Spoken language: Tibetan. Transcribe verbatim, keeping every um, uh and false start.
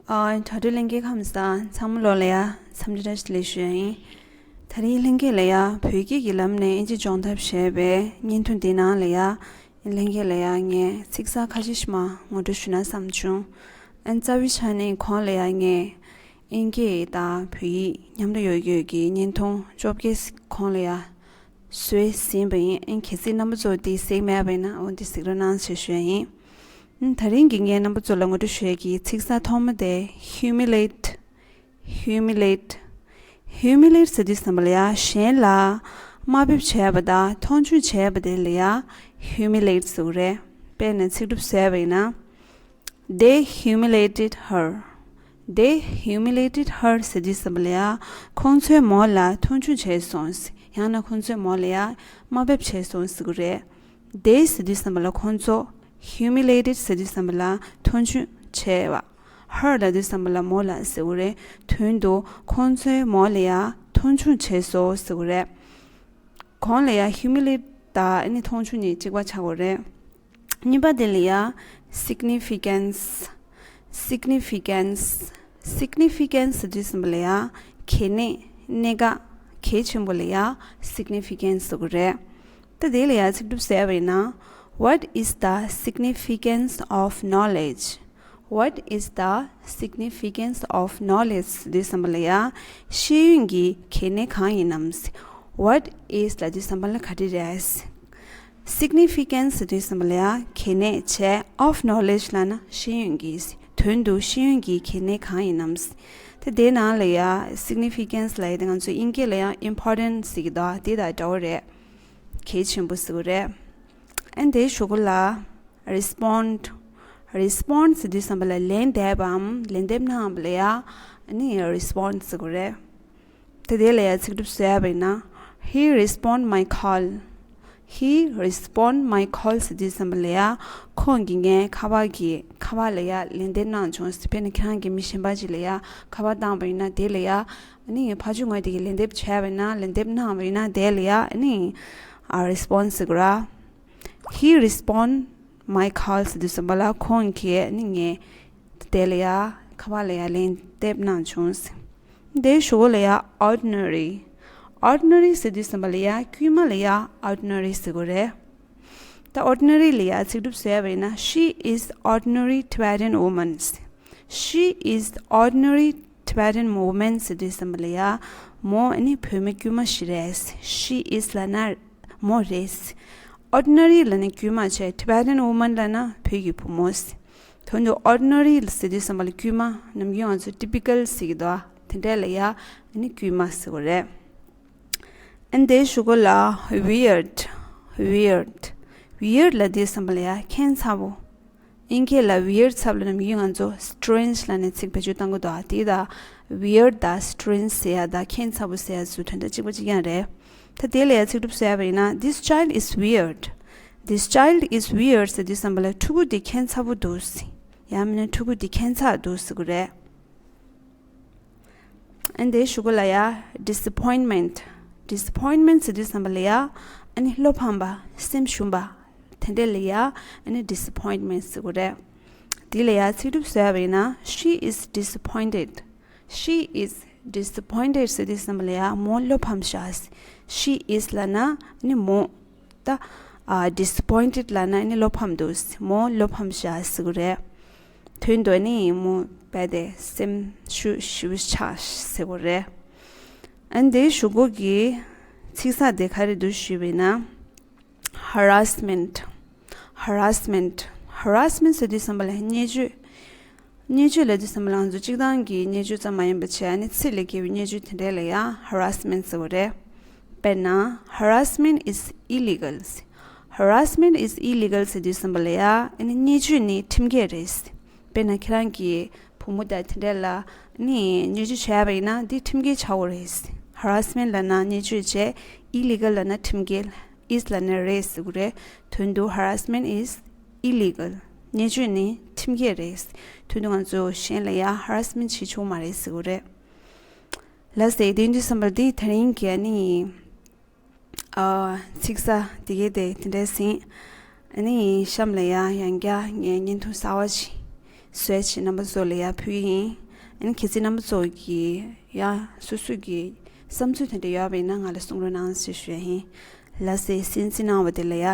ཨ། དྲ་གྲོགས་ལྷན་རྒྱས་ཁམས་བཟང་། ཚང་མ་ལོ་ལ་ཡ་འཚམས་འདྲི་བཀྲ་ཤིས་བདེ་ལེགས་ཞུ་ཡ་ཡིན། དེ་རིང་ལྷན་རྒྱས་ལ་ཡ་བོད་སྐད་ཀྱི་ལམ་ནས་ཨིན་ཇི་སྦྱོང་ཐབས་ཞེས་པའི་བརྙན་ཐུང་འདི་ནང་ལ་ཡ་ལྷན་རྒྱས་ལ་ཡ་ངས་ཚིག་གསར་ཁ་ཤས་ཤིག་མར་ངོ་སྤྲོད་ཞུ་ན་བསམ་བྱུང་། ཨ། རྩ་བའི་ཆ་ནས་གོང་ལ་ཡ་ངས་ཨིན་སྐད་དང་བོད་ཡིག་མཉམ་དུ་ཡོད་ཡོད་ཀྱི་བརྙན་ཐུང་བཅོ་བརྒྱད་གོང་ལ་ཡ་བཟོས་ཟིན་པ་ཡིན། ཨ། གལ་སྲིད་རྣམ་པ་ཚོ་དེ་གཟིགས་མེད་པ་ཡིན་ན་འོ་དེ་གཟིགས་རོགས་གནང་ཞེས་ཞུ་ཡ་ཡིན། ཨ། དེ་རིང་གི་ངས་རྣམ་པ་ཚོ་ལ་ངོ་སྤྲོད་ཞུ་ཡ་གི་ཚིག་གསར་ཐོག་མ་དེ་humiliate། humiliate། humiliate་ཟེར་དུས་ཙམ་པ་ལ་ཡ་གཞན་ལ་དམའ་འབེབས་བྱས་པ་དང་མཐོང་ཆུང་བྱས་པ་དེ་ལ་ཡ་humiliate་ཟེར་གྱི་རེད། དཔེར་ན་ཚིག་གྲུབ་བཟོས་པ་ཡིན་ན། They humiliated her. They humiliated her་ཟེར་དུས་ཙམ་པ་ལ་ཡ་ཁོང་ཚོས་མོ་ལ་མཐོང་ཆུང་བྱས་སོང་། ཡང་ན་ཁོང་ཚོས་མོ་ལ་ཡ་དམའ་འབེབས་བྱས་སོང་ཟེར་གྱི་རེད། They་ཟེར་དུས་ཙམ་པ་ལ་ཁོང་ཚོ། humiliated་ཟེར་དུས་ཙམ་པ་ལ་མཐོང་ཆུང་བྱས་པ། her་ལབ་དུས་ཙམ་པ་ལ་མོ་ལ་ཟེར་གྱི་རེད། དོན་དུ་ཁོང་ཚོས་མོ་ལ་ཡ་མཐོང་ཆུང་བྱས་སོང་ཟེར་གྱི་རེད། གོང་ལ་ཡ་humiliate་དང་ཨ་ནི་མཐོང་ཆུང་གཉིས་གཅིག་པ་ཆགས་ཀྱི་རེད། གཉིས་པ་དེ་ལ་ཡ་significance། significance། significance་ཟེར་དུས་ཙམ་པ་ལ་ཡ་གལ་གནད། གནད་འགག་གལ་ཆེན་པོ་ལ་ཡ་significance་ཟེར་གྱི་རེད། ད་དེ་ལ་ཡ་ཚིག་གྲུབ་བཟོས་པ་ཡིན་ན། What is the significance of knowledge? What is the significance of knowledge་ཟེར་དུས་ཙམ་པ་ལ་ཡ་ཤེས་ཡོན་གྱི་གལ་གནད་གང་ཡིན་ནམ། What is་ལབ་དུས་ཙམ་པ་ལ་ག་རེ་རེད། significance་ཟེར་དུས་ཙམ་པ་ལ་ཡ་གལ་གནད་བྱས། of knowledge་ལབ་ན་ཤེས་ཡོན་གྱི། དོན་དུ་ཤེས་ཡོན་གྱི་གལ་གནད་གང་ཡིན་ནམ། ད་དེའི་ནང་ལ་ཡ་significance་ལབ་ཡ་དེ་ང་ཚོ་དབྱིན་སྐད་ལ་ཡང་important་ཟེར་གྱི་འདུག་དེ་དང་འདྲ་བོ་རེད། གལ་ཆེན་པོ་ཟེར་གྱི་རེད། ཨ་ནི་དེའི་གཞུག་གུ་ལ་respond། respond་ཟེར་དུས་ཙམ་པ་ལ་ལན་འདེབས་པའམ་ལན་འདེབས་གནང་བ་ལ་ཡ་ཨ་ནི་respond་ཟེར་གྱི་རེད། ད་དེ་ལ་ཡ་ཚིག་གྲུབ་བཟོས་པ་ཡིན་ན། He respond my call. He respond my call་ཟེར་དུས་ཙམ་པ་ལ་ཡ་ཁོང་གིས་ངའི་ཁ་པར་གྱི་ཁ་པར་ལ་ཡ་ལན་འདེབས་གནང་བྱུང་ཟེར། དཔེར་ན་ཁྱེད་རང་གིས་མི་གཞན་པ་ཅིག་ལ་ཡ་ཁ་པར་བཏང་པ་ཡིན་ན་དེ་ལ་ཡ་ཨ་ནི་ཕར་ཕྱོགས་ངོས་དེ་གིས་ལན་འདེབས་བྱས་པ་ཡིན་ན། ལན་འདེབས་གནང་བ་ཡིན་ན་དེ་ལ་ཡ་ཨ་ནི་ཨ་response་ཟེར་གྱི་རེད། He respond my call ཟེར་དུས་ཙམ་པ་ལ་ཁོང་གིས་ཨ་ནི་ངའི་དེ་ལ་ཡ་ཁ་པར་ལ་ཡ་ལན་འདེབས་གནང་བྱུང་ཟེར། དེའི་གཞུག་གུ་ལ་ཡ་ordinary། ordinary་ཟེར་དུས་ཙམ་པ་ལ་ཡ་དཀྱུས་མ་ལ་ཡ་ordinary་ཟེར་གྱི་རེད། ད་ordinary་ལ་ཡ་ཚིག་གྲུབ་བཟོས་པ་ཡིན་ན། She is ordinary Tibetan woman། She is ordinary Tibetan woman་ཟེར་དུས་ཙམ་པ་ལ་ཡ་མོ་ཨ་ནི་བོད་མི་དཀྱུས་མ་ཞིག་རེད། She is་ལབ་ན་མོ་རེད། ordinary་ལབ་ན་དཀྱུས་མ་བྱས། Tibetan woman་ལབ་ན་བོད་ཀྱི་བུ་མོ། དོན་དུ་ordinary་ཟེར་དུས་ཙམ་པ་ལ་དཀྱུས་མ། ནམ་རྒྱུན་ང་ཚོ་typical་ཟེར་གྱི་འདུག་དེ་འདྲ་ལ་ཡ་ཨ་ནི་དཀྱུས་མ་ཟེར་གྱི་རེད། ཨ་ནི་དེའི་གཞུག་གུ་ལ་weird། weird། weird་ལབ་དུས་ཙམ་པ་ལ་ཡ་ཁྱད་མཚར་པོ། དབྱིན་སྐད་ལ་weird་ཚབ་ལ་ནམ་རྒྱུན་ང་ཚོ་strange་ལབ་ནས་ཚིག་བེད་སྤྱོད་གཏོང་གི་འདུག་དེ་དང་weird་དང་strange་ཟེར་ཡ་དང་ཁྱད་མཚར་པོ་ཟེར་ཡ་ཚོ་དོན་དག་གཅིག་པ་གཅིག་རྐྱང་རེད། ད་དེ་ལ་ཡ་ཚིག་གྲུབ་བཟོས་པ་ཡིན་ན། This child is weird. This child is weird་ཟེར་དུས་ཙམ་པ་ལ་ཕྲུ་གུ་འདི་ཁྱད་མཚར་པོ་འདུག་ཡང་མིན་ན་ཕྲུ་གུ་འདི་ཁྱད་མཚར་འདུག་ཟེར་གྱི་རེད། ཨ་ནི་དེའི་གཞུག་གུ་ལ་ཡ་disappointment། disappointment་ཟེར་དུས་ཙམ་པ་ལ་ཡ་ཨ་ནི་བློ་ཕམ་པ། སེམས་ཞུམ་པ། དེ་འདྲ་ལ་ཡ་ཨ་ནི་disappointment་ཟེར་གྱི་རེད། དེ་ལ་ཡ་ཚིག་གྲུབ་བཟོས་པ་ཡིན་ན། She is disappointed. She is disappointed་ཟེར་དུས་ཙམ་པ་ལ་ཡ་མོ་བློ་ཕམ་ཤག She is་ལབ་ན་ཨ་ནི་མོ། ད་ཨ་disappointed་ལབ་ན་ཨ་ནི་བློ་ཕམ་འདུག་མོ་བློ་ཕམ་ཤག་ཟེར་གྱི་རེད། དོན་དུ་ནི་མོ་རྦད་དེ་སེམས་ཤུགས་ཞེ་པོ་ཆག་ཟེར་གྱི་རེད། ཨ་ནི་དེའི་གཞུག་གུ་གི་ཚིག་གསར་དེ་ག་རེ་འདུག་ཞུས་པ་ཡིན་ན། harassment། harassment། harassment་ཟེར་དུས་ཙམ་པ་ལ་བརྙས་བཅོས། བརྙས་བཅོས་ལབ་དུས་ཙམ་པ་ལ་ང་ཚོ་སྤྱིར་བཏང་གི་བརྙས་བཅོས་ཙམ་མ་ཡིན་པ་བྱས། ཨ་ནི་ཚིག་ལས་བརྒལ་བའི་བརྙས་བཅོས་དེ་འདྲ་ལ་ཡང་harassment་ཟེར་བ་རེད། དཔེར་ན། harassment is illegal། harassment is illegal་ཟེར་དུས་ཙམ་པ་ལ་ཡང་ཨ་ནི་བརྙས་བཅོས་ནི་ཁྲིམས་འགལ་རེད། དཔེར་ན་ཁྱེད་རང་གི་བུ་མོ་དང་དེ་འདྲ་ལ་ཨ་ནི་བརྙས་བཅོས་བྱས་པ་ཡིན་ན་འདི་ཁྲིམས་འགལ་ཆགས་ཀྱི་རེད། harassment་ལབ་ན་བརྙས་བཅོས་བྱས། illegal་ལབ་ན་ཁྲིམས་འགལ། is་ལབ་ན་རེད་ཟེར་གྱི་རེད། དོན་དུ་harassment is illegal། བརྙས་བཅོས་ནི་ཁྲིམས་འགལ་རེད། དོན་དུ་ང་ཚོ་གཞན་ལ་ཡང་harassment་བྱེད་ཆོག་མ་རེད་ཟེར་གྱི་རེད། ལགས་སེ། དེ་ཡིན་དུས་ཙམ་པ་འདི་དེ་རིང་གི་ཨ་ནི་ཨ་ཚིག་གསར་འདི་གའི་དེ་དེ་འདྲས་ཟིན། ཨ་ནི་གཤམ་ལ་ཡང་ཡང་བསྐྱར་ངས་བརྙན་ཐུང་གསར་བ་ཞིག་ བཟོས་བྱས་རྣམ་པ་ཚོ་ལ་ཡར་ཕུལ་གྱི་ཡིན། ཨ་ནི་གལ་སྲིད་རྣམ་པ་ཚོ་གི་ཡ་སོ་སོ་གི་བསམ་ཚུལ་དེ་འདྲ་ཡོད་པ་ཡིན་ན་ང་ལ་གསུང་རོགས་གནང་ཞེས་ཞུ་ཡ་ཡིན། ལགས་སེ། གསན་གཟིགས་གནང་བ་དེ་ལ་ཡ།